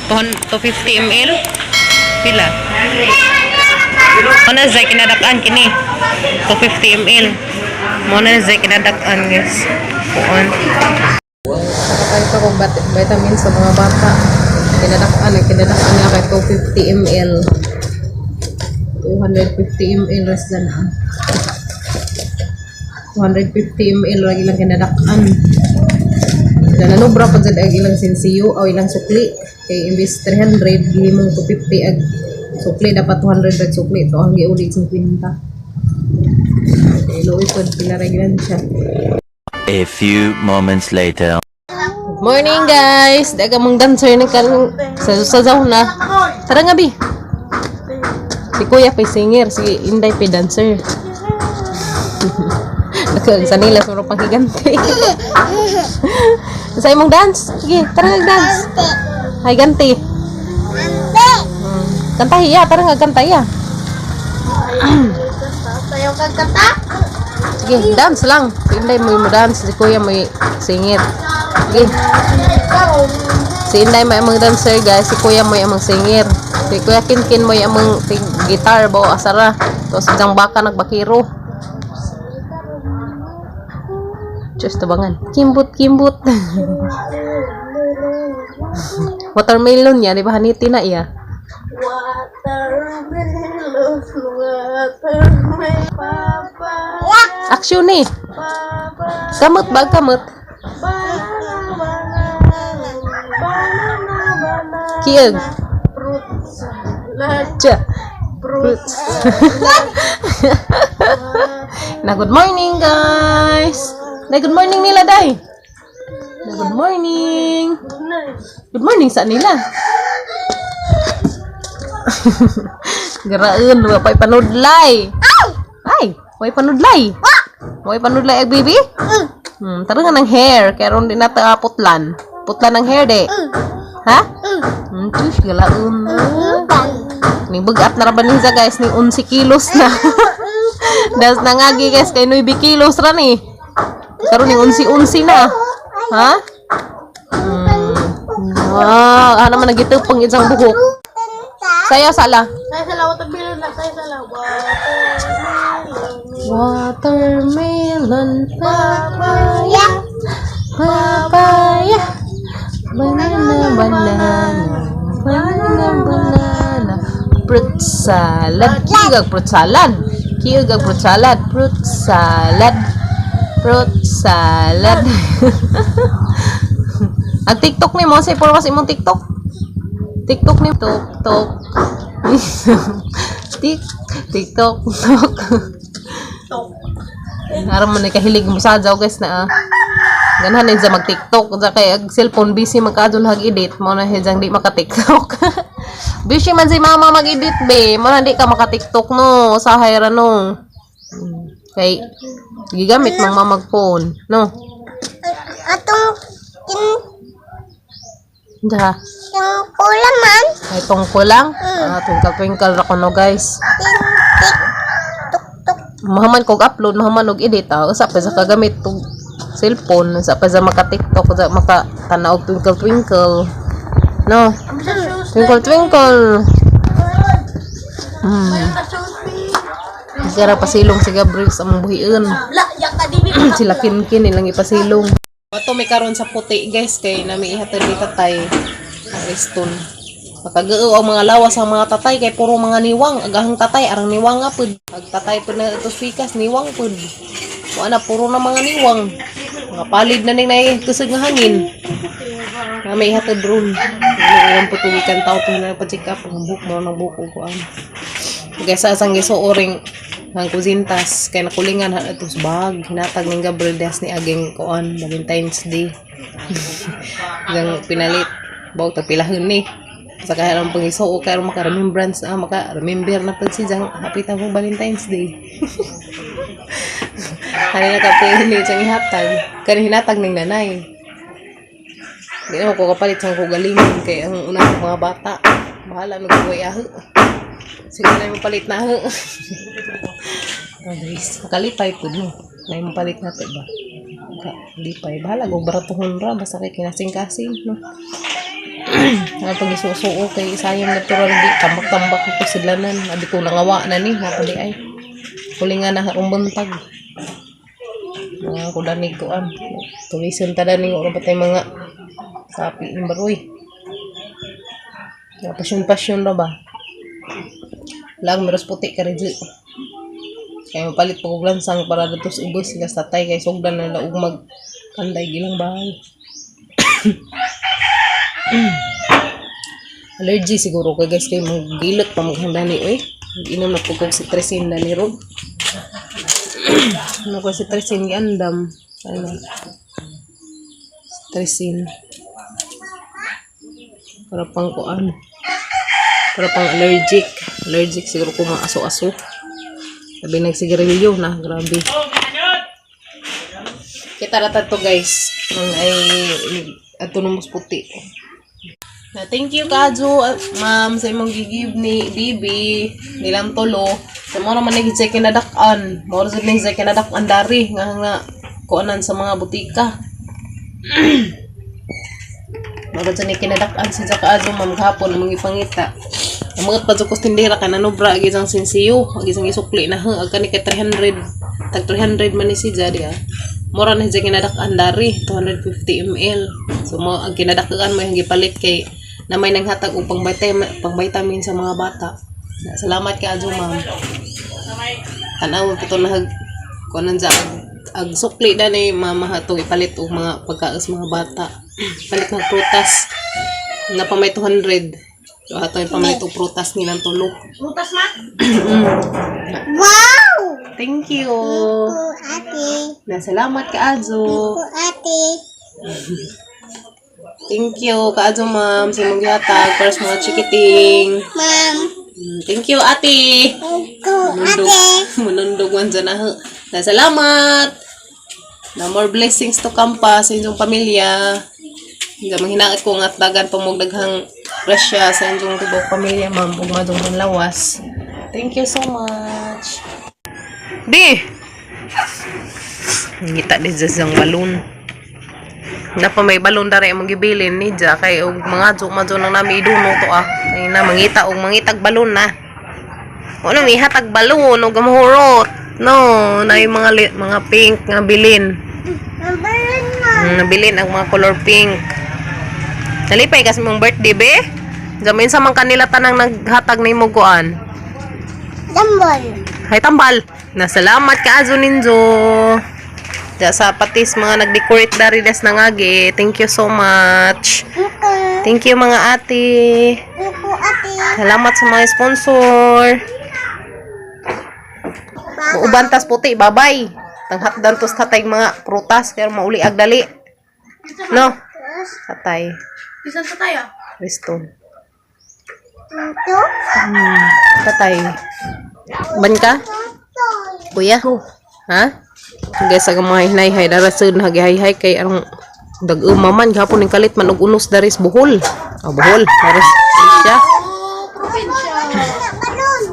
250 ml? Pila? Ano na kinadak-an kini? 250 ml. Mo na siya kinadak-an, guys. Kuan. Nakakain pa kong vitamin sa mga bata. Kinadak-an, eh, kinadak-an nga kay 250 ml. 250 ml res na. 250 ml ra ilang kinadak-an. Nanubra pa jud ang ilang sensiyo o ilang sukli. Kay imbis 300, gihimong 250 ag sukli, dapat 200 ag sukli. Ito ang giuli 50. Okay, luoy pod pila ra gilan siya. A few moments later. Good morning, guys! Daga mong dancer ni kan sa na. Tara nga, bi. Si Kuya pay singer, si Inday pay dancer. Naka sa nila suro pang higante. Sa imong dance? Sige, tara nga dance. Hay ganti. Kanta hiya, tara nga kanta hiya. Sayaw kang kanta? Sige, dance lang. Si Inday mo mo dance, si Kuya mo singer. Sige. Si Inday may among dancer, guys, si Kuya mo among singer. Si Kuya Kinkin mo among guitar bo asara. Tapos isang baka nagbakiro. Diyos tabangan. Kimbot, kimbot. Watermelon niya, di ba? Haniti na iya. Watermelon, watermelon, papa, Action eh. papa, Kamot ba? Kamot. Banana, banana, banana, banana, Kiag. Fruit salad, Tsa. Fruit Fruits. Na good morning, guys. Na good morning nila, day. Na good morning. Good morning sa nila. Garaon, wa pa'y panudlay. Ay, way panudlay. Way panudlay ag baby? Tara nga ng hair, kaya ron din nato putlan. Putlan ng hair de. Ha? Tush, galaon. Ning bugat na ra ba niya, guys, ning 11 kilos na. Das nangagi, guys, kay 9 kilos ra ni. Karon ning 11-11 na. Ha? Wow, ano man nagitupang isang buhok. Sayaw sala. Tayo sa watermelon na, tayo sa watermelon. Watermelon, papaya, papaya, banana, banana, banana, banana, fruit salad, kiyag fruit salad, kiyag fruit salad, fruit salad, fruit salad. Ang TikTok ni mo, say puro kasi imong TikTok. TikTok ni tok tok. Tik TikTok tok. Aram man kahilig mo sa adyaw, guys, na ah. Ganahan na mag TikTok sa kay ag cellphone busy man kaadto hag edit mo na hijang di maka TikTok. Busy man si mama mag-edit be, mo na di ka maka TikTok no, usahay ra no. Kay gigamit mang mama mag phone, no. Atong kin Da. kin kulaman, Ay tungkol lang. Ah, twinkle twinkle ra kuno, guys. Tin tik tuk tuk. Mahaman kog upload, mahaman og edit ah. Usa pa sa kagamit og cellphone, usa pa sa maka TikTok, usa maka tanaw og twinkle twinkle. No. Twinkle twinkle. Sira pasilong si Gabriel sa among buhion. Sila Kinkin ilang ipasilong. Ato may karon sa puti, guys, kay nami ihatod ni tatay ang Riston. Makagao ang mga lawas ang mga tatay kay puro mga niwang. Agahang tatay arang niwang nga pud. Ag tatay pud na ito pikas niwang pud. Wa na puro na mga niwang. Mga palid na ning nay kusog nga hangin. Nami ihatod ron. Ano ilang putugikan tao to na pa-check up ang buhok mo ng buhok ko kuan. Guys, sa asang gisuoring ang kusintas kay nakulingan ha ato sa bag hinatag ning Gabriel das ni aging kuan Valentine's Day. Gang pinalit baw ta pilahon ni sa kaya lang pangisuo kay maka remembrance ah, maka remember na pud si jang happy ta mo Valentine's Day. Hani na kape ni siyang ihatag kani hinatag ning nanay. Di na ko kapalit sa ko galingon kay ang unang mga bata bahala nagbuhay aho. Sige na yung palit na ho. Oh, guys, makalipay po no. Na yung palit na to ba? Kalipay. Bahala, kung baratuhon ra. Basta kay kinasing-kasing. No? Nga pag isusuo kay sayang natural di tambak-tambak ko sidlanan. Abi ko nangawa na ni ako di ay. Hulinga na harong buntag. Mga kudanig ko am. Tulisan ta ni ora pa tay mga sapi ng baroy. Ya, pasyon-pasyon ra ba? Lang meros puti ka rin. Kaya mapalit pa og lansang para dito sa ubos sila sa tatay kay sugdan na laog mag kanday gilang bahay. Allergy siguro kay guys kay magilot pa maghanda ni oy. Inom na po kog cetirizine na ni Rob. Ano ko cetirizine giandam. Ano? Cetirizine. Para pang kuan. Para pang allergic. Allergic siguro ko mga aso-aso. Sabi nagsigarilyo na, grabe. Kita na to guys. Ang ay ato na mas puti. Na, thank you Kajo, at ma'am, sa imong gigive ni Bibi, nilang tulo. Sa mo naman nag kinadakan. Mo ra jud ni kinadakan dari nga nga kuanan sa mga butika. Mo ra jud ni kinadakan si Kaajo ma'am gahapon among ipangita. Ang mga pa jud ko tindera kay nanobra agi sang sinsiyo, agi sang isukli na ha, ag kani kay 300. Tag 300 man ni si Jadi ah. Mura na siya kinadakan dari 250 ml. So mo ang kinadakan mo yung gipalit kay na may nanghatag og pang vitamin sa mga bata. Salamat kay Ajo ma'am. Tanaw po to na kuan sa ag sukli na ni mama hatong ipalit og mga pagkaos mga bata. Palit ng prutas. Na pa may 200. So ato ipamalit og prutas nilang tulo. Prutas ma? Wow! Thank you. Ko ate. Na salamat ka Ajo. Ko ate. Thank you ka Ajo ma'am sa imong gihatag para sa mga chikiting. Ma'am. Thank you ate. Ko Munundog, ate. munundog man dyan na. Na salamat. Na more blessings to come pa sa inyong pamilya. Hindi manghinaot ko nga dagan pa mo daghang grasya sa inyong tibuok pamilya, ma'am, ug madong lawas. Thank you so much. Di. Ngita di dyan ang balon. Napa may balon dara imong gibilin ni Ja kay og mga jo madyo nang nami iduno to ah. Ay na mangita og mangitag balon na. Wala may hatag balon og gamhurot. No, na yung mga mga pink nga bilin. Mabalon na. Nabilin ang mga color pink. Nalipay kasi mong birthday be. Jamin sa man kanila tanang naghatag nimo kuan. Dambol. Hay tambal. Nasalamat ka Azo Ninjo. Ja sa patis mga nag-decorate dari des nangagi. Thank you so much. Ko. Thank you mga ate. Ko ate. Salamat sa mga sponsor. Muuban tas puti, babay. Tanghatdan tos tatay mga prutas kaya mauli ag dali. No. Tatay. Bisan pa tayo. Riston. Ito. Tatay. Ban ka? Kuya? Ha? Guys, ang mga hinay-hay, darasun, hagihay-hay kay anong dag-uma man, gahapon ning kalit man og unos daris Bohol. Oh, Bohol, daris siya. Probinsya. Balon.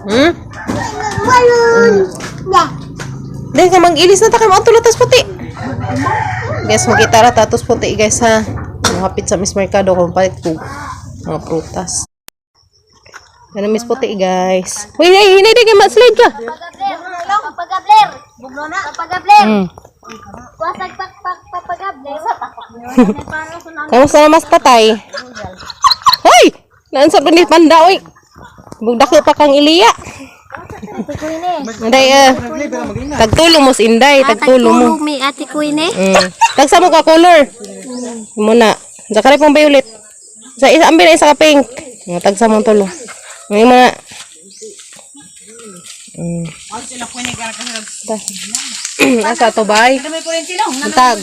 Balon. Yeah. Dahil ka mag-ilis na ta kay maadto tas puti. Guys, makita ra tatos puti guys ha. Mahapit sa Miss Mercado kung palit ko mga prutas. Ano Miss Puti guys. Uy, ay, hinay di kay ma-slide ka. Papagabler. Bugno na. Papagabler. Wasag pak pak papagabler. Kamusta na mas patay? Hoy! Naansa pa ni panda oy. Bugdako pa kang iliya. Inday eh. Tagtulo mo si Inday, tagtulo mo. May ate ko ini. Tagsa mo ka color. Muna. Sa kare pang violet. Sa isa ambi na isa ka pink. Nga tagsa mo tulo. Ngay mga. Ta. Asa to bay? Tag.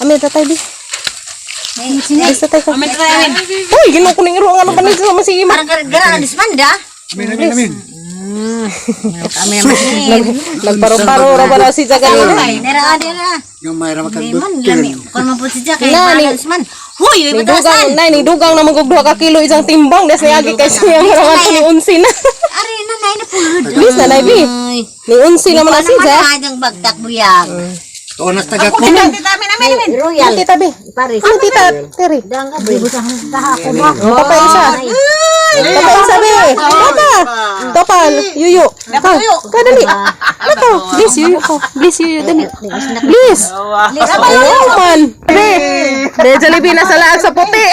Ami tatay di. Ay, tatay ko. Uy, ginoo ko ning iro ang ano pa nito sa sige ma. Amin, amin, amin. Nagparo-paro ra ba na si Jagalina? Yung mayroon makagdukil. Na ni ni dugang na ni dugang na magug duha ka kilo isang timbang des niagi kay siya mga to ni unsi na. Ari na na na pulod. Please na bi. Ni unsi naman na si Ja. Ang bagtak buyag. Tuon na taga ko. Royal. Tita be. Ano tita? Terry. Oh, papa isa. Papa isa be. Papa. Papa, yuyo. Ka, ka dali. Ito, please yuyo ko. Please yuyo dali. Please. Oh, man. Be. Be, Jollibee nasa laag sa puti.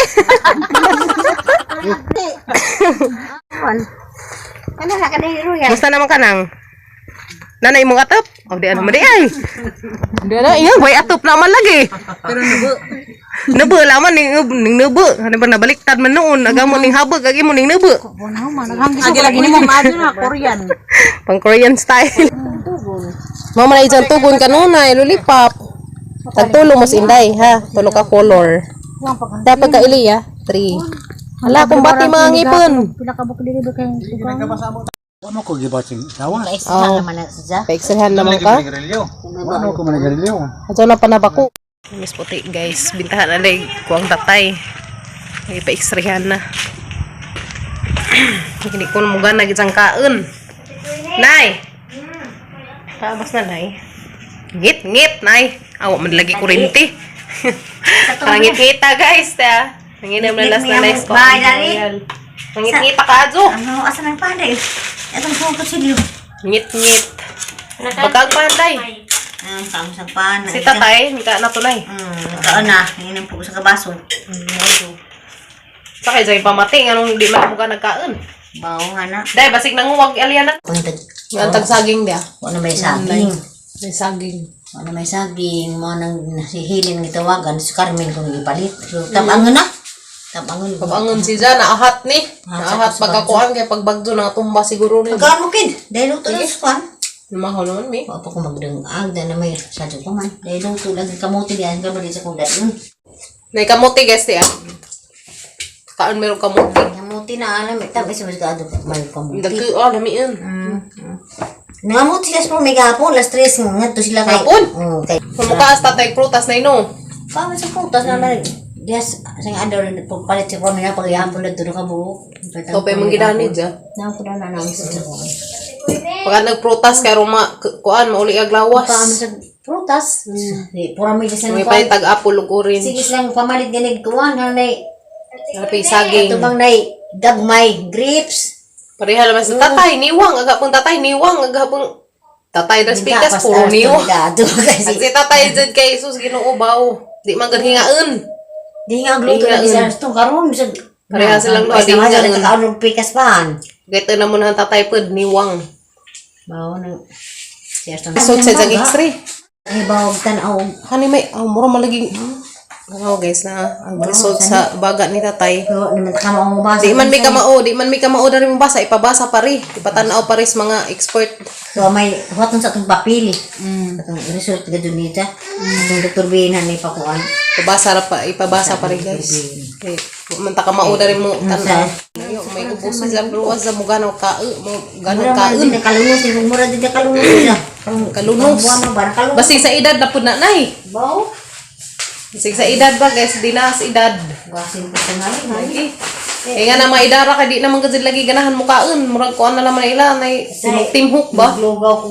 Ano na ka Royal? Musta naman ka nang? Nanay mong atop? O di ano mo di ay. Di na ingat way atop naman lagi. Pero nubo. Nubo laman ning ning nubo. Ano ba nabaliktad man noon aga mo ning habag agi mo ning nubo. Agi lagi ni mo maadto na Korean. Pang Korean style. Mama na dyan tugon kanunay lollipop. Tagtulo mo inday ha. Tulo ka color. Dapat ka Eliya, 3. Hala kung bati mga ngipon. Ano ko gibating sawa? Oh. Pa-extrahan naman ka. Ano ko manigarilyo? Ato na panabako. Miss puti guys, bintahan na leg kuang tatay. Ay pa-extrahan na. Hindi ko na muga na gitsang kaon. Nay. Taabas na nay. Ngit ngit nay. Awa man lagi kurente. Parang ngit-ngita guys ta. Nanginam na last na nice ko. Bye, Daddy. Ngit-ngita ka adyo. Ano asa nang panday? Atong po kutsilyo. Ngit-ngit. Pagkagpanday. Ang kaon sa pan. Si tatay, hindi ka na tunay. Kaon na, nginom po sa kabaso. Sa kay jay pamati nganong di man mo ka nagkaon. Bawo na. Dai basig nanguwag alya na. Kung tag Nga tagsaging dia. wala may saging. May saging. Wala may saging mo nang si Helen gitawagan si Carmen kung ipalit. So, tabangon na. Tabangon. Pabangon si Jan, naahat ni. Naahat pagkakuan kay pagbagdo na tumba siguro ni. Pagkaan mo kid, dahil luto na sa kwan. Lumaho naman mi. Wa pa ko magdangag na may sadyo ko man. Dahil luto lang kamote diyan ka bali sa kong dayon. Nay kamote guys ti ah. Kaan meron kamote. Kamote na alam, tabi sa mas kaado man kamote. Dagko ah lamiin. Nangamote sila sa may gahapon, last tres ngadto sila kay. Hapon? Oo, kay. Pumukaas tatay prutas na ino. Pa sa prutas na man. Yes, sa nga daw rin pagpalit sa kami na paghihapon na doon ka buo. Topay mong gidani dya. Nang ko na nang sa ko. Pagka nagprutas kay ruma kuan mauli ag lawas. Pa sa prutas. Di pura may sa May pay tag apple ug orange. Sige silang pamalit ganig kuan hanay. Napay saging. Tubang nay gagmay grapes. Pareha naman sa tatay, niwang, aga pong tatay, niwang, aga pong tatay das pikas, puro niwang. Delikado Ang kasi. si tatay dyan kay Jesus, ginoo bao. Di man gud hingaon. Di nga ang luto Di nga, lagi sa resto karon sa Pareha silang duha, di di nga, nga. mm. Kaon og pikas pahan. Gayto na muna ang tatay pod, niwang. Bao nang si Arston. So, sa jag X-ray. Ay bawag tan-aw. Hani may, oh, mura malaging, ano guys na, ang result sa baga ni tatay. Pero naman ka mao ba? Di man may kamao, di man may kamao na rin mabasa, ipabasa pa rin. Ipatanaw pa rin sa mga expert. So may huwaton sa atong papel. Atong result ga dunita. Atong Dr. Binan ni pakuan. Ipabasa ra pa, ipabasa pa rin guys. Okay. Man ta kamao na rin mo tanaw. Ayo, may ubos sa luwas sa muganaw ka, mo ganang Mura man kaon. din nakalunos, mura din nakalunos sila. Kalunos. Buwan mo ba nakalunos? Basig sa edad na pud na nay. Bao. Basig sa edad ba guys, di na sa edad. Gasin ko sa ngali. Lagi. Eh nga na mga idara kay di naman gud lagi ganahan mo kaon, murag kuan na naman ila nay timhok ba. Maglugaw ko,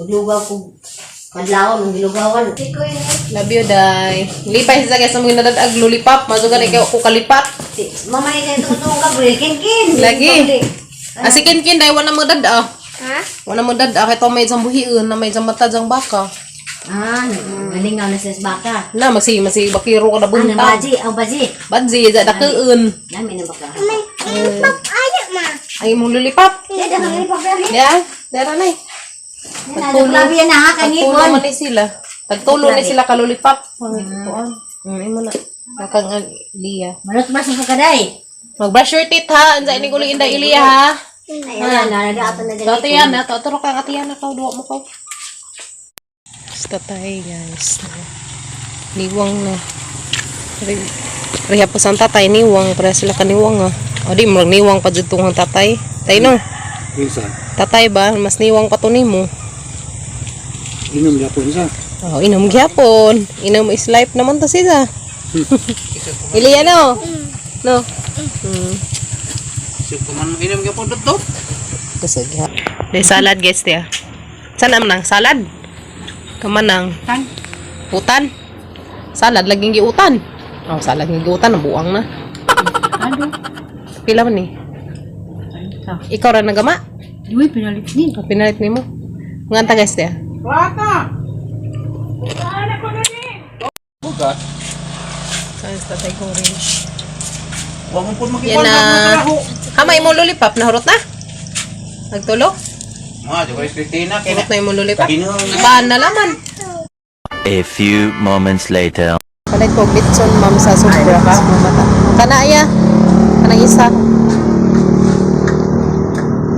maglugaw ko. Kadlawon, gilugawan. Love you day. Lipay sa guys ang mga nadadag lollipop, mazugan ikaw ko kalipat. Mama ni kayo tutong ka, kin kin. Lagi. Asikin kin day wala mo dad ah. Ha? Wala mo dad ah kay to may isang buhion na may isang mata jang baka. Ah, galingaw na sila sa baka. Na masi masi bakiro ka na Ano, buntag. baji, ang baji. Badzi ja dakuon. Nami na baka. Ay mong lollipop. Ya, dah nang ipag Ya, dara nay. Tagtulo na ha, Tagtulo kangipon. man ni sila. Tagtulo ni sila ka lollipop. Kuan. Imo na. Nakang Liya. Manot ba sa kaday? Mag-brush your teeth ha. Ansa ini guling inday Iliya ha. Ayan, na ato na Ito ate yan ha. Ito ka ate yan ka. Duwa mo ka. Basta tayo guys. Niwang na. Reha po sa tatay niwang. Pareha sila kaniwang ah. O di murag niwang pa dito ang tatay. Tay no. Minsan. Tatay ba? Mas niwang pa to nimo. Inom niya po isa. Oh, inom gyapon. Inom is life naman to sila. Iliya no? No. Inom ka po dito. Kusog ha. May salad guys tiya. Saan am nang salad? Kamanang. Kan? Utan. Salad laging giutan. Oh, salad nga giutan ang buang na. Ano? Pila man ni? Ikaw ra nagama? Uy, pinalit ni. Oh, pinalit nimo. Nga ta guys dia. Bugat. Saan sa tatay kong range? Wa mo pud Yan na. Hamay mo lollipop nahurot na. Nagtulo? Mga di ko Christina kay Hurot na yung lollipop. Ginoo. Baan na laman. A few moments later. Palit ko litson ma'am sa sobra. Mata. Kana iya. Kanang isa.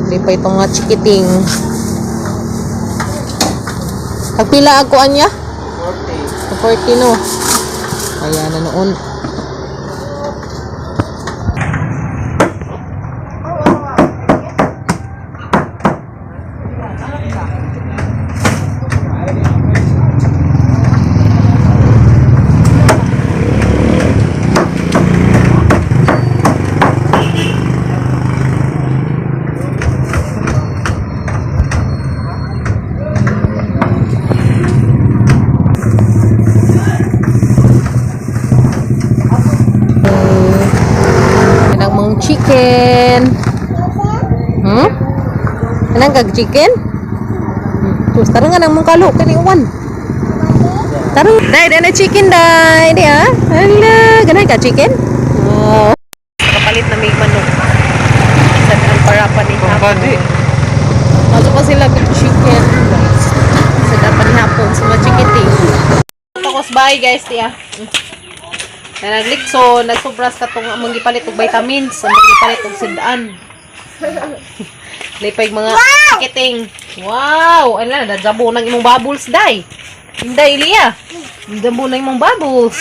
Hindi pa itong nga chikiting. Pagpila ako anya? 40. 40 no. Ayan na noon. Kanang mong chicken. Kanang kag chicken? Tus, tara nga nang mong kalo kani uwan. Tara, dai dai na chicken dai, di ah. Hala, ganay ka chicken? Wow. Kapalit na may manok. Sa ang para pa ni hapon. Maso pa sila with chicken. Sa dapat ni hapon sa mga chikiting. Tapos bye guys, di ah. Na naglikso, nagsobras katong among gipalit og vitamins, among gipalit og sidaan. Lipay mga chikiting. Wow! Ano na, nadzabo ng imong bubbles, day. Inday, Lia. Nadzabo ng imong bubbles.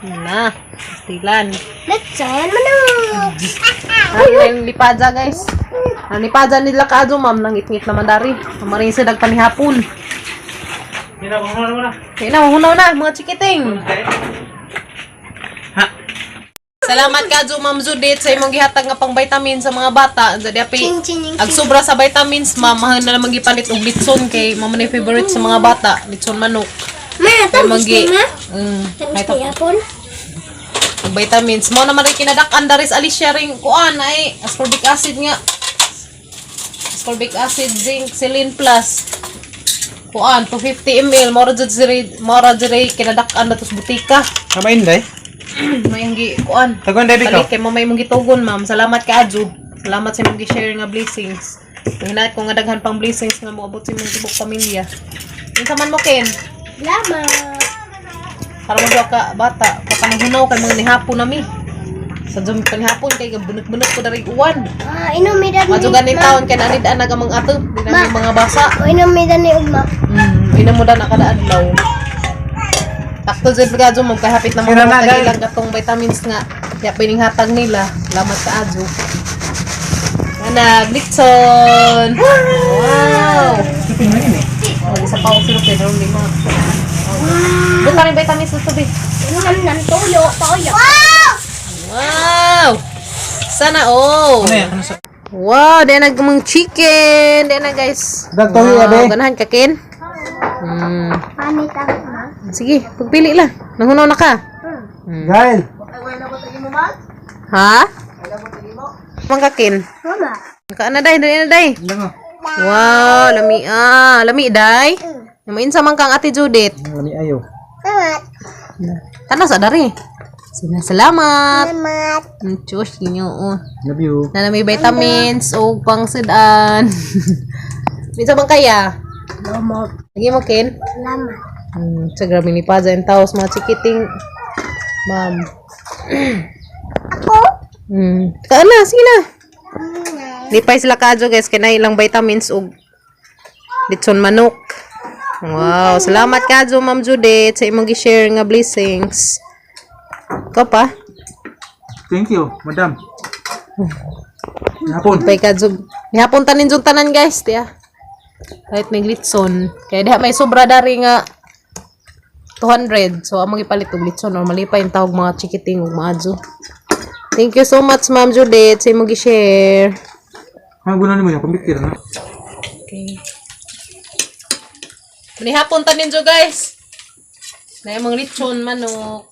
Na, pastilan. Litson manok. Ano yung lipadza, guys? Ang lipadza nila kaadto, ma'am, nangit-ngit naman dari. Maring sa nagpanihapon. Kaya na, hunaw na, mga chikiting. Salamat ka, Ma'am Judith, sa imong gihatag nga pang vitamin sa mga bata. Sa diapi, Ching, ching, ching. ag sobra sa vitamins, ma'am, mahal na naman gipalit og litson kay mama na yung favorite sa mga bata, litson manok. Ma, Kay tamis manggi. ni ma. Kahit Tamis ni hapon. og vitamins. Mao naman rin kinadak-an daris Alicia ring kuan ay ascorbic acid nga. Ascorbic acid, zinc, selene plus. Kuan 250 ml mao ra jud siri mao ra jud rin kinadak-an na tos butika. Kamain day. May ang gi kuan. Tagon day Palit kay mamay mong gitugon, ma'am. Salamat ka, Adjo. Salamat sa imong gi-share nga blessings. Hinat ko nga daghan pang blessings nga moabot sa imong tibok pamilya. Unsa man mo Ken? Salamat. Para mo ka bata, papangunaw kay mga nihapon nami. Sa dum panihapon kay bunot-bunot ko dari uwan. Ah, inom mi dan Madyo gani taon kay nanid anag ang mga ato, di na mga basa. O inom mi dan ni ugma. Ina mo na kada adlaw. Takto jud ka Adjo, magkahapit na Sira mga na, guys. ilang katong vitamins nga. Ya pining hatag nila. Salamat ka Adjo. Anak, Nixon. Wow. Oh, isa pa ako sino pero lima. Buta rin vitamins na to, be. Inom nan toyo, toyo. Wow! Sana all. Ano yan? Ano sa Wow, di na mga chicken. Di na guys. Dag toyo, Wow, abe. ganahan ka, Ken? Panit ang ma. Sige, pagpili lang. Nanghunaw na ka. Gail. Ha? Mang ka, Ken? Mama. Kaan na, day. Dali na, day. Wow, lami ah. Lami, day. Namain sa man kang Ate Judith. Lami ayo. Salamat. Tanaw sa dari. Salamat. Salamat. Ang Diyos ninyo. Oh. Love you. Na may vitamins o pang sedan. Minsan bang kaya? Salamat. Lagi mo, Ken? Salamat. Sa grabe ni Paza and Taos, mga chikiting. Ma'am. Ako? Kaan na, sige na. Lipay sila kadyo guys, kaya na ilang vitamins ug litson manok. Wow, salamat kadyo Ma'am Judith sa imong gi-share nga blessings. Ikaw pa? Thank you, madam. Hapon. Lipay kadyo. Nihapon tanin jud tanan guys, tiya. Kahit may litson. Kaya diha may sobra dari nga 200. So among ipalit og litson or malipay yung tawag mga chikiting ug maadyo. Thank you so much Ma'am Judith sa imong gi-share. Ang gunan nimo yung kumbiktir na. Okay. Manihapon tanin jo guys. Na yung mga lechon, manok.